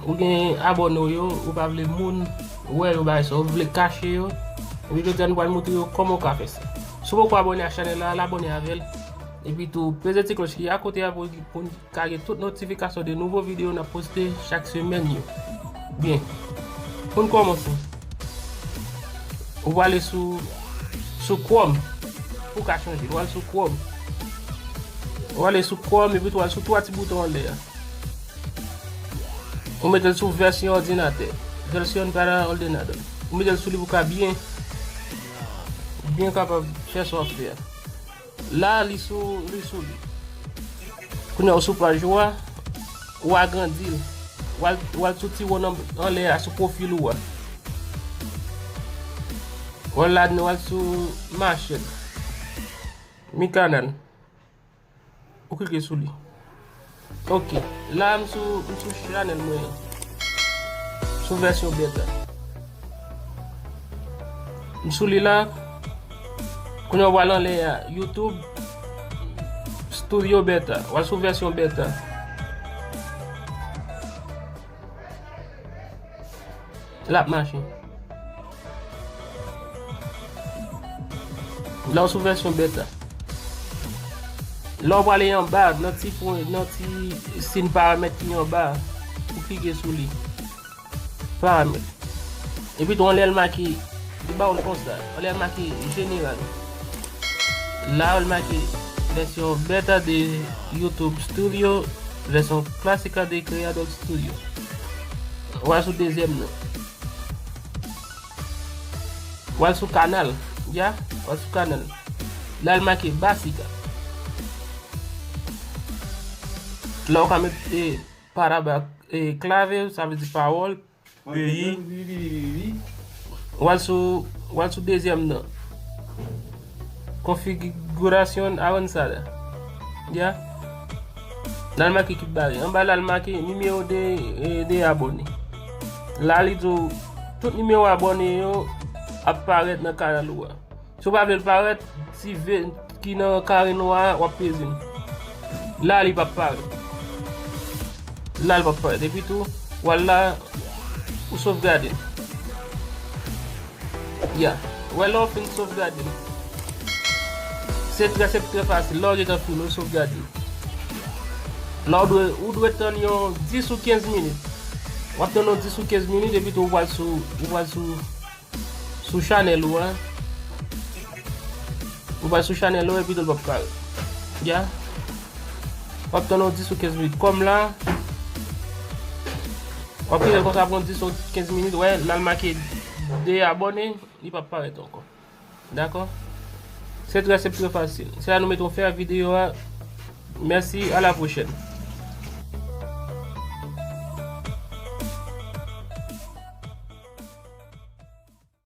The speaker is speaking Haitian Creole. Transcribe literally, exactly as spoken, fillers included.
Ou gen abòne w yo, ou pa vle moun wè yo, bagay sa, ou vle kache yo. Epi jodi a nou pral montre yo kòman w ka fè sa. Si w poko abòne a chanèl la, al abòne avè l. Epi tou, peze ti klòch ki akote a pou, pou n ka gen tout notifikasyon de nouvo videyo n ap poste chak semèn yo. Byen. Pou n kòmanse, ou prale sou, sou Chrome. Ou ka chanje. Ou al sou Chrome. Ou ale sou Chrome, epi tou al sou twa ti bouton anlè a. Ou mete l sou vèsyon òdinatè. Version para ordenador. Ou mete l sou li pou ka byen, byen kapab fè sa w ap fè a. La, li sou, li sou li. Kounye a, ou sou paj ou a, ou agrandi l. Ou al, ou al sou ti wonn an, anlè a, sou pwofil ou a. Ou al ladan, ou al sou ma chaîne. Mi canal. Ou klike sou li. Ok. La, m sou, m sou chanèl mwen an. Sou vèsyon beta. M sou li la. Kounye a w al anlè a, YouTube Studio Beta. W al sou vèsyon beta. L ap mache. La w sou vèsyon beta. La w prale anba, nan ti pwen, nan ti siy paramèt ki anba, ou klike sou li. Paramèt. Epi tou, anlè l make, li ba w l konsa. Anlè l make jeneral. La, l make version beta de YouTube Studio, version clásica de Creator Studio. W al sou dezyèm nan. W al sou kanal. Ya, w al sou kanal. La, l make básica. La, w ka met, eh, para ba, eh, clave, sa vle di pawòl, peyi. W al sou, w al sou dezyèm nan. Configuración avanzada. Ya. La l make ki bare. Anba la l make nimewo de, eh, de abòne. La li di w tout nimewo abòne yo ap parèt nan kanal ou a. Si w pa vle l parèt, ti V ki nan kare nwa a, w ap peze l. La, li p ap parèt. La, li p ap parèt. Epi tou, w al la, ou sovgade l. Ya. Ou wè, lè w fin sovgade l, se trè senp, trè fasil. Lè w gentan fini, ou sovgade l. La, ou dwe, ou dwe tann yon dis ou kenz minit. W ap tann yon dis ou kenz minit, epi tou, ou pral sou, ou pral sou sou chanèl ou a. Ou pral sou chanèl ou epi tou l p ap parèt. Ya. W ap tann yon dis ou kenz minit. Kòm la, w ap kite l konsa pou yon dis ou kenz minit. Wè, la l make de abòne, li p ap parèt ankò. Dakò? Se trè senp, trè fasil. Se la nou mete yon fen a videyo a. Mèsi, a la pwochèn.